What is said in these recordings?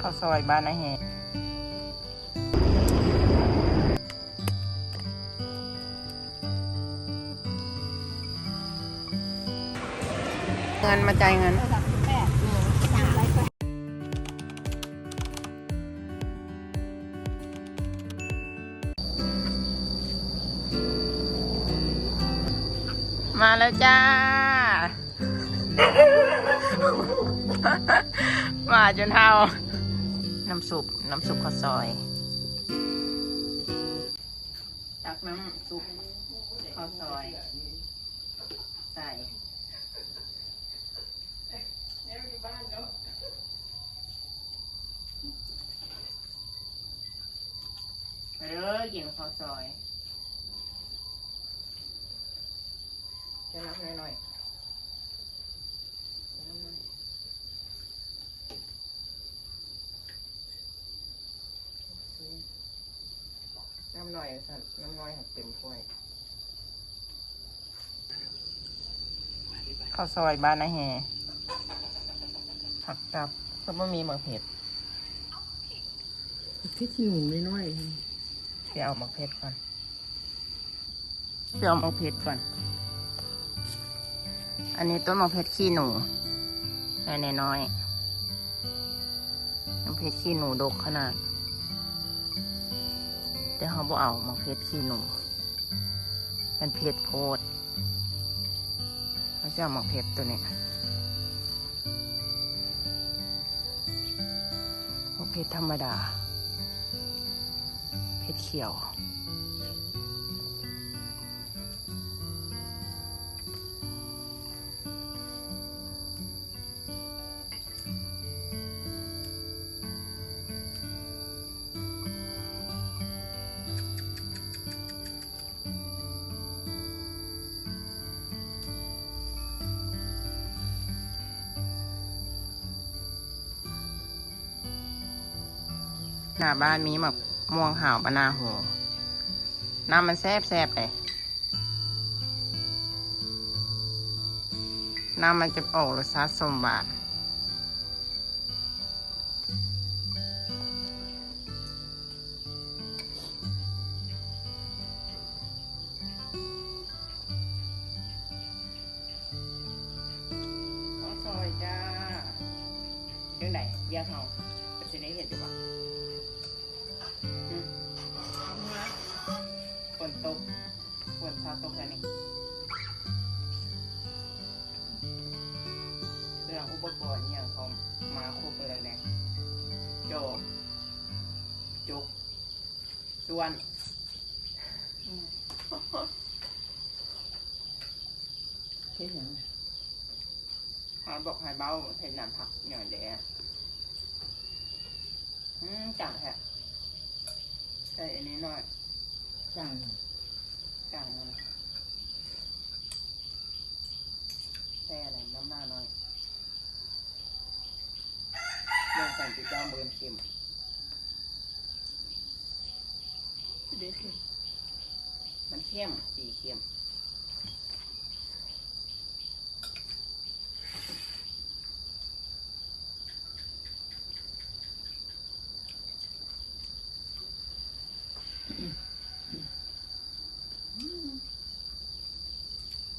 ເຂົ້າຊອຍບ້ານນາແຮ ເງິນ ມາຈ່າຍເງິນ. ມາແລ້ວຈ້າ ມາຈົນເຮົາ ນ້ຳຊຸບ ນ້ຳຊຸບເຂົ້າຊອຍ ຕັກນ້ຳຊຸບເຂົ້າຊອຍໃສ່. ມາເດີ ກິນເຂົ້າຊອຍ ແຕ່ນ້ຳໜ້ອຍໆ ແຕ່ນ້ຳໜ້ອຍ ນ້ຳໜ້ອຍວ່າຊັ້ນ ນ້ຳໜ້ອຍເຕັມຖ້ວຍ. ເຂົ້າຊອຍບ້ານນາແຮ ຜັກຕັບ ຄືບໍ່ມີໝາກເຜັດ ເຜັດຂີ້ໜູນ້ອຍໆ ໄປເອົາໝາກເຜັດກ່ອນ ໄປເອົາໝາກເຜັດກ່ອນ. ອັນນີ້ຕົ້ນໝາກເຜັດຂີ້ໜູ ໃນນ້ອຍໆ ໝາກເຜັດຂີ້ໜູດົກຂະໜາດ ແຕ່ເຮົາບໍ່ເອົາໝາກເຜັດຂີ້ໜູ ມັນເຜັດໂພດ ເຮົາຊິເອົາໝາກເຜັດໂຕນີ້ ໝາກເຜັດທຳມະດາ ເຜັດຂຽວ. ໜ້າບ້ານມີໝາກມ່ວງຫາວບານາໂຮ ນ້ຳມັນແຊບໆເດ້ ນ້ຳມັນຈະອອກລົດຊາດສົ້ມຫວານ. ເຂົ້າຊອຍຈ້າ ຈັ່ງໃດວຽກເຮົາ ເພິ່ນຊິໄດ້ເຮັດຢູ່ບໍ່? ຫຶ ຝົນຕົກ ຝົນຊາຕົກແລ້ວນີ້ ເຄື່ອງອຸປະກອນຫຍັງເຂົາມາຄົບເບິດແລ້ວແຫຼະ ຈອບ ຈົກ ສ່ວນ ອືມ ເຮັດຫຍັງ? ຫາບອກໃຫ້ເບົາເຮັດນ້ຳຜັກຫຍັງແດ່. ອືມ ຈາງແທ້ ໃສ່ອັນນີ້ໜ້ອຍ ຈາງຫຍັງ? ຈາງນັ້ນ ໃສ່ອັນນັ້ນ ນ້ຳໜ້າໜ້ອຍ ເລື່ອງການຕິດຕໍ່ບໍ່ເຄັມ ຊິໄດ້ເຄັມ ມັນເຄັມ ສີເຄັມ.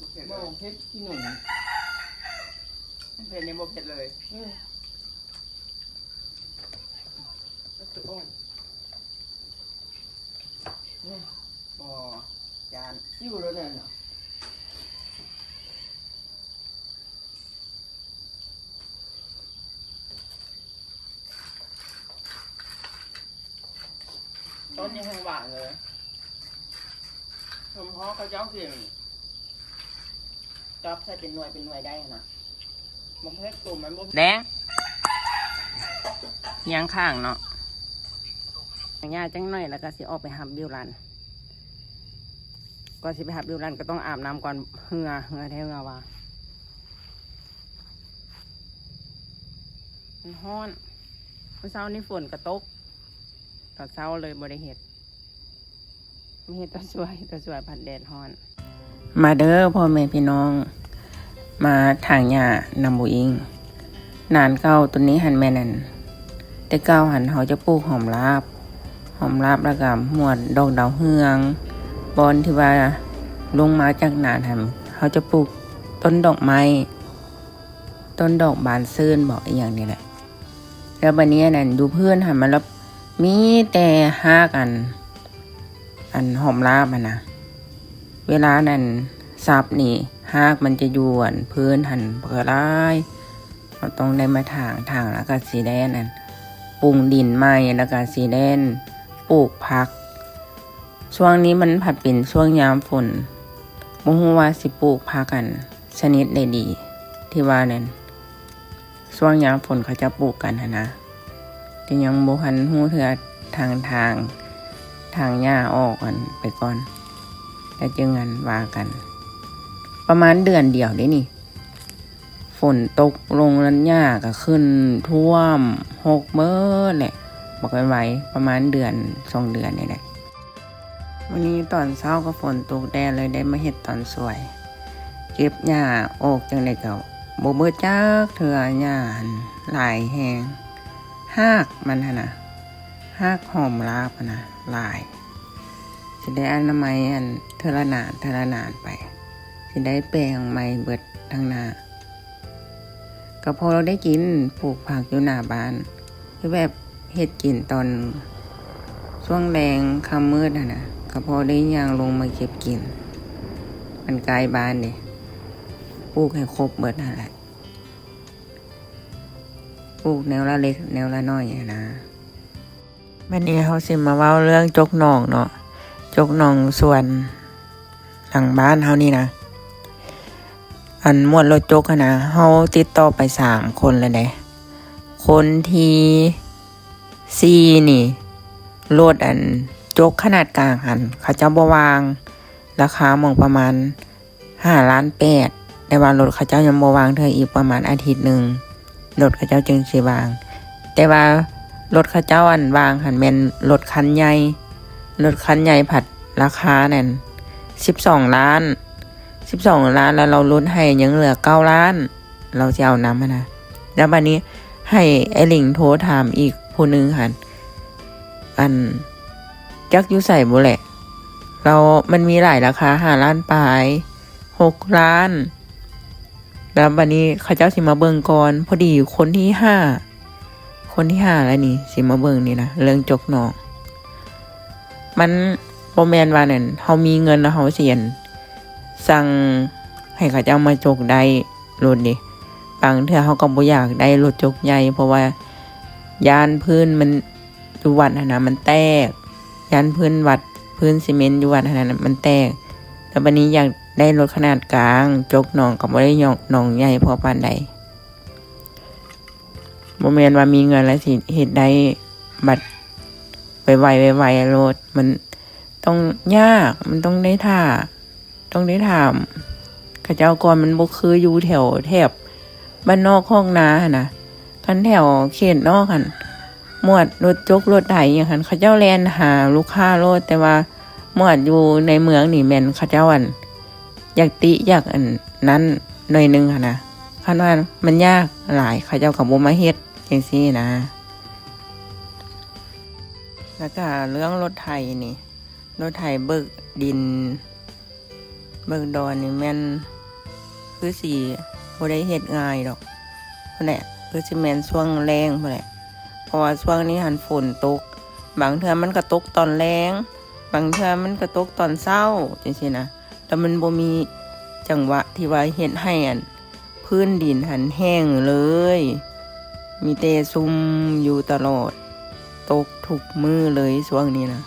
ບໍ່ເຜັດເລີຍ ບໍ່ເຜັດຂີ້ໜູ ເຜັດນີ້ບໍ່ເຜັດເລີຍ ອືມ ກໍຄືອ່ອນ ບໍ່ ຢ້ານ ຫິວແລ້ວນັ້ນນະ. ຕົ້ນນີ້ແຮງຫວານເລີຍ ສົມພໍເຂົາເຈົ້າຊິຈັບໃສ່ເປັນໜ່ວຍເປັນໜ່ວຍໄດ້ຫັ້ນນະ ບັກເຜັດໂຕມັນບໍ່ແດງ ຍັງຄ້າງເນາະ ຫຍ້າຈັກໜ້ອຍແລ້ວກໍຊິອອກໄປຮັບບິວລານ ກ່ອນຊິໄປຮັບບິວລານກໍຕ້ອງອາບນ້ຳກ່ອນ ເຫື່ອ ເຫື່ອແທ້ເຫື່ອວ່າ. ມັນຮ້ອນ ມື້ເຊົ້ານີ້ຝົນກໍຕົກ ຕອນເຊົ້າເລີຍບໍ່ໄດ້ເຮັດ ມາເຮັດຕອນສວຍ ຕອນສວຍພັດແດດຮ້ອນ. ມາເດີພໍ່ແມ່ພີ່ນ້ອງ ມາຖາງຫຍ້ານຳບໍ່ອິງ ນານເກົ່າ. ໂຕນີ້ຫັ້ນແມ່ນອັນ ແຕ່ເກົ່າຫັ້ນເຮົາຈະປູກຫອມລາບ, ຫອມລາບ ແລ້ວກໍໝວດດອກດາວເຮືອງ, ບ່ອນທີ່ວ່າລົງມາຈາກນານຫັ້ນ ເຮົາຈະປູກຕົ້ນດອກໄມ້, ຕົ້ນດອກບານຊື່ນບໍ ອີ່ຫຍັງນີ້ແຫຼະ. ແລ້ວບາດນີ້ອັນນັ້ນ ຢູ່ພື້ນຫັ້ນມັນລະມີແຕ່ຮາກອັນ ອັນຫອມລາບຫັ້ນນະ, ເວລານັ້ນສັບນີ້ ຮາກມັນຈະຢູ່ອັນພື້ນຫັ້ນບັກຫຼາຍ. ເຮົາຕ້ອງໄດ້ມາຖາງ, ຖາງແລ້ວກໍຊິໄດ້ອັນນັ້ນ ປຸງດິນໃໝ່ ແລ້ວກໍຊິໄດ້ອັນປູກຜັກ. ຊ່ວງນີ້ມັນພັດເປັນຊ່ວງຍາມຝົນ, ບໍ່ຮູ້ວ່າຊິປູກຜັກອັນຊະນິດໃດດີ ທີ່ວ່ານັ້ນ ຊ່ວງຍາມຝົນເຂົາເຈົ້າປູກກັນຫັ້ນນະ, ແຕ່ຍັງບໍ່ທັນຮູ້ເທື່ອ, ຖາງ, ຖາງ, ຖາງຫຍ້າອອກຫັ້ນໄປກ່ອນ ແລ້ວຈຶ່ງອັນວ່າກັນ. ປະມານເດືອນດຽວເດ້ນີ້ ຝົນຕົກລົງ ແລ້ວຫຍ້າກໍຂຶ້ນຖ້ວມ ຫົກເບີດແຫຼະ ບັກໄວໆ ປະມານເດືອນສອງເດືອນນີ້ແຫຼະ. ມື້ນີ້ຕອນເຊົ້າກໍຝົນຕົກແດ່ເລີຍ ໄດ້ມາເຮັດຕອນສວຍ ເກັບຫຍ້າອອກຈັ່ງໃດກໍບໍ່ເບິດຈັກເທື່ອ, ຫຍ້າຫັ້ນຫຼາຍແຮງ. ຮາກມັນຫັ້ນນະ, ຮາກຫອມລາບຫັ້ນນະ ຫຼາຍ. ຊິໄດ້ອະນາໄມອັນເທື່ອລະໜານ, ເທື່ອລະໜານໄປ, ຊິໄດ້ແປງໃໝ່ເບິດທັງໜ້າ. ກໍພໍໄດ້ກິນ, ປູກຜັກຢູ່ໜ້າບ້ານ ຄືແບບເຮັດກິນຕອນຊ່ວງແລງຄ່ຳມືດຫັ້ນນະ, ກໍພໍໄດ້ຍ່າງລົງມາເກັບກິນ. ມັນໃກ້ບ້ານເດ້, ປູກໃຫ້ຄົບເບິດຫັ້ນແຫຼະ, ປູກແນວລະເລັກແນວລະໜ້ອຍຫັ້ນນະ. ບັດນີ້ເຮົາຊິມາເວົ້າເລື່ອງຈົກໜອງເນາະ, ຈົກໜອງສວນຫຼັງບ້ານເຮົານີ້ນະ. ອັນໝວດລົດຈົກຫັ້ນນະ ເຮົາຕິດຕໍ່ໄປສາມຄົນແລ້ວເດ້. ຄົນທີສີ່ນີ້ ລົດອັນຈົກຂະໜາດກາງຫັ້ນ ເຂົາເຈົ້າບໍ່ວ່າງ, ລາຄາໝ່ອງປະມານ ຫ້າລ້ານແປດ ແຕ່ວ່າລົດເຂົາເຈົ້າຍັງບໍ່ວ່າງເທື່ອ, ອີກປະມານອາທິດໜຶ່ງ ລົດເຂົາເຈົ້າຈຶ່ງຊິວ່າງ. ແຕ່ວ່າລົດເຂົາເຈົ້າອັນວ່າງຫັ້ນແມ່ນລົດຄັນໃຫຍ່, ລົດຄັນໃຫຍ່ພັດລາຄານັ້ນສິບສອງລ້ານ, ສິບສອງລ້ານ ແລ້ວລາວຫຼຸດໃຫ້ຍັງເຫຼືອເກົ້າລ້ານ, ລາວຊິເອົານຳຫັ້ນນະ. ແລ້ວບັດນີ້ໃຫ້ອ້າຍລິງໂທຖາມອີກຜູ້ໜຶ່ງຫັ້ນ ອັນ ຈັກຢູ່ໃສບໍ່ແຫຼະ, ລາວ ມັນມີຫຼາຍລາຄາ ຫ້າລ້ານປາຍ ຫົກລ້ານ. ແລ້ວບັດນີ້ເຂົາເຈົ້າຊິມາເບິ່ງກ່ອນ, ພໍດີຄົນທີຫ້າ ຄົນທີຫ້າແລ້ວນີ້ ຊິມາເບິ່ງນີ້ນະ ເລື່ອງຈົກໜອງ. ມັນບໍ່ແມ່ນວ່ານັ້ນ ເຮົາມີເງິນແລ້ວເຮົາຊິອັນ ສັ່ງໃຫ້ເຂົາເຈົ້າມາຈົກໄດ້ໂລດເດ້. ບາງເທື່ອເຮົາກໍບໍ່ຢາກໄດ້ລົດຈົກໃຫຍ່ ເພາະວ່າຢ້ານພື້ນມັນ ຢູ່ວັດຫັ້ນນະມັນແຕກ, ຢ້ານພື້ນວັດ ພື້ນຊີເມັນຢູ່ວັດຫັ້ນນະມັນແຕກ. ແລ້ວບັດນີ້ຢາກໄດ້ລົດຂະໜາດກາງ ຈົກໜອງກໍບໍ່ໄດ້ໜອງໃຫຍ່ພໍປານໃດ. ບໍ່ແມ່ນວ່າມີເງິນແລ້ວຊິເຮັດໄດ້ບັດໄວໆ ໄວໆໂລດ, ມັນຕ້ອງຍາກ, ມັນຕ້ອງໄດ້ຖ້າ. ຕ້ອງໄດ້ຖາມເຂົາເຈົ້າກ່ອນ, ມັນບໍ່ຄືຢູ່ແຖວແຖບບ້ານນອກຄອກນາຫັ້ນນະ. ຄັນແຖວເຂດນອກຫັ້ນ ໝວດລົດຈົກລົດໄຖຫຍັງຫັ້ນ ເຂົາເຈົ້າແລ່ນຫາລູກຄ້າໂລດ, ແຕ່ວ່າໝວດຢູ່ໃນເມືອງນີ້ແມ່ນເຂົາເຈົ້າ ອັນ ຢາກຕິ ຢາກ ອັນ ນັ້ນໜ້ອຍໜຶ່ງຫັ້ນນະ. ຄັນວ່າມັນຍາກຫຼາຍ ເຂົາເຈົ້າກໍບໍ່ມາເຮັດຈັ່ງຊີ້ນະ. ແລ້ວກະເລື່ອງລົດໄຖນີ້ ລົດໄຖເບີກດິນ ເບີກດອນນີ້ແມ່ນຄືຊິບໍ່ໄດ້ເຮັດງ່າຍດອກພຸ້ນແຫຼະ, ຄືຊິແມ່ນຊ່ວງແລ້ງພຸ້ນແຫຼະ, ເພາະວ່າຊ່ວງນີ້ຫັ້ນຝົນຕົກ, ບາງເທື່ອມັນກໍຕົກຕອນແລງ, ບາງເທື່ອມັນກໍຕົກຕອນເຊົ້າ ຈັ່ງຊີ້ນະ, ແລ້ວມັນບໍ່ມີຈັງຫວະທີ່ວ່າເຮັດໃຫ້ ອັນ ພື້ນດິນຫັ້ນແຫ້ງເລີຍ, ມີແຕ່ຊຸ່ມຢູ່ຕະຫຼອດ, ຕົກທຸກມື້ເລີຍຊ່ວງນີ້ນະ.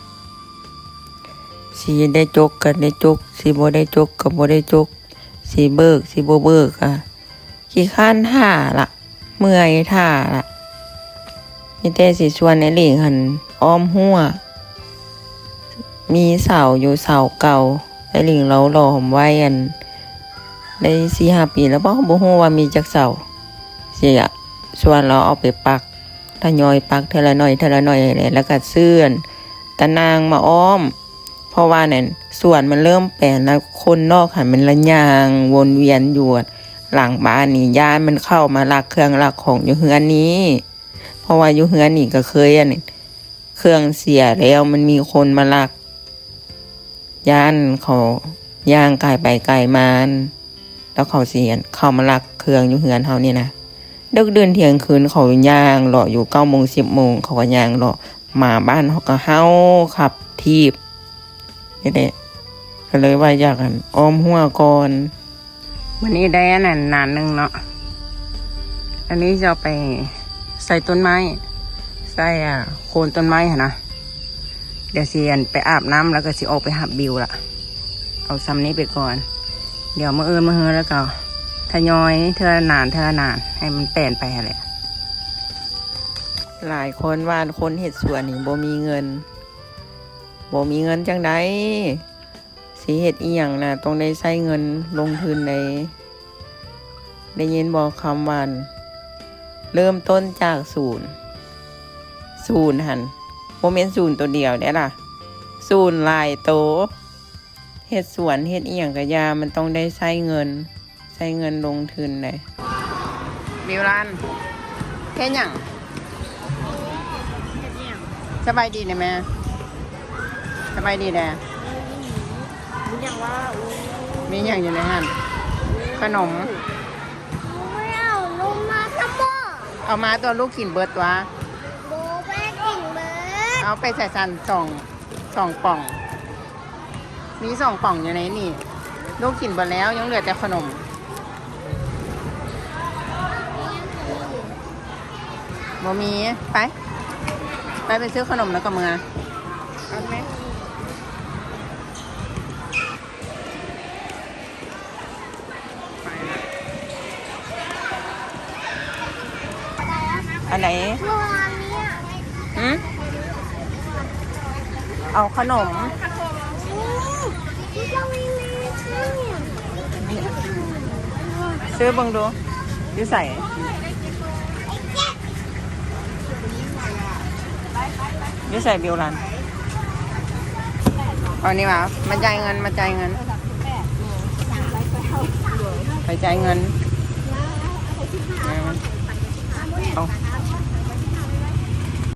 ຊິໄດ້ຈົກກໍໄດ້ຈົກ, ຊິບໍ່ໄດ້ຈົກກໍບໍ່ໄດ້ຈົກ, ຊິເບີກ ຊິບໍ່ເບີກ ອະ ຂີ້ຄ້ານຖ້າລະ, ເມື່ອຍຖ້າລະ. ມີແຕ່ຊິຊວນອ້າຍຫຼີງຫັ້ນອ້ອມຮົ້ວ, ມີເສົາຢູ່ເສົາເກົ່າ, ອ້າຍຫຼີງລາວຫຼອມໄວ້ ອັນ ໄດ້ສີ່ຫ້າປີແລ້ວບໍ, ບໍ່ຮູ້ວ່າມີຈັກເສົາ. ຊິຊວນລາວເອົາໄປປັກ, ທະຍອຍປັກເທື່ອລະໜ້ອຍ ເທື່ອລະໜ້ອຍແຫຼະ, ແລ້ວກໍຊື້ ອັນ ຕາໜ່າງມາອ້ອມ. ເພາະວ່ານັ້ນ ສວນມັນເລີ່ມແປນແລ້ວ, ຄົນນອກຫັ້ນມັນລະຍ່າງວົນວຽນຢູ່ຫຼັງບ້ານນີ້, ຢ້ານມັນເຂົ້າມາລັກເຄື່ອງລັກຂອງຢູ່ເຮືອນນີ້. ເພ ພາະວ່າຢູ່ເຮືອນນີ້ກໍເຄີຍອັນ ເຄື່ອງເສຍແລ້ວມັນມີຄົນມາລັກ ຢ້ານເຂົາຍ່າງກາຍໄປກາຍມາ ແລ້ວເຂົາຊິເຂົ້າມາລັກເຄື່ອງຢູ່ເຮືອນເຮົານີ້ນະ. ດຶກດື່ນທ່ຽງຄືນເຂົາຍ່າງເລາະຢູ່ ເກົ້າໂມງ ສິບໂມງ ເຂົາກໍຍ່າງເລາະ ໝາບ້ານເຮົາກໍເຫົ່າຂັບຖີບນີ້ແຫຼະ ກໍເລີຍວ່າຢາກ ອັນ ອ້ອມຮົ້ວກ່ອນ. ມື້ນີ້ໄດ້ອັນນັ້ນໜານໜຶ່ງເນາະ ອັນນີ້ຈະເອົາໄປໃສ່ຕົ້ນໄມ້ ໃສ່ ອ່າ ໂຄນຕົ້ນໄມ້ຫັ້ນນະ. ດຽວຊິ ອັນ ໄປອາບນ້ຳ ແລ້ວກໍຊິອອກໄປຮັບບິວລະ. ເອົາຊ່ຳນີ້ໄປກ່ອນ ດຽວມື້ອື່ນມື້ຮືແລ້ວກໍທະຍອຍເທື່ອລະໜານ ເທື່ອລະໜານ ໃຫ້ມັນແປນໄປຫັ້ນແຫຼະ. ຫຼາຍຄົນວ່າຄົນເຮັດສວນນີ້ບໍ່ມີເງິນ. ບໍ່ມີເງິນຈັ່ງໃດ? ຊິເຮັດອີ່ຫຍັງນະ ຕ້ອງໄດ້ໃຊ້ເງິນລົງທຶນເດ້. ໄດ້ຍິນບໍ່ຄຳວ່າ ເລີ່ມຕົ້ນຈາກສູນ? ສູນຫັ້ນ ບໍ່ແມ່ນສູນໂຕດຽວເດ້ລະ ສູນຫຼາຍໂຕ. ເຮັດສວນເຮັດອີ່ຫຍັງກະຢ່າ ມັນຕ້ອງໄດ້ໃຊ້ເງິນ ໃຊ້ເງິນລົງທຶນເດ້. ບິວລານ ເຮັດຫຍັງ? ສະບາຍດີແດ່ແມ່. ສະບາຍດີແດ່. ມີຫຍັງວ່າ ມີຫຍັງຢູ່ໃນຫັ້ນ? ຂະໜົມ. ເອົາມາຕົວະ ລູກກິນເບິດຕົວະ. ບໍ່ໄດ້ກິນເບິດ. ເອົາໄປໃສ່ຊັ້ນ ສອງ ສອງປ່ອງ. ມີສອງປ່ອງຢູ່ໃນນີ້ ລູກກິນເບິດແລ້ວ ຍັງເຫຼືອແຕ່ຂະໜົມ. ບໍ່ມີ. ໄປ ໄປ ໄປຊື້ຂະໜົມແລ້ວກໍເມືອ. ອັນໃດ? ຫຶ? ເອົາຂະໜົມ. ຊື້ເບິ່ງດູ ຢູ່ໃສ? ຢູ່ໃສບິວລານ? ເອົານີ້ມາ ມາຈ່າຍເງິນ ມາຈ່າຍເງິນ ໄປຈ່າຍເງິນ. ເອົາ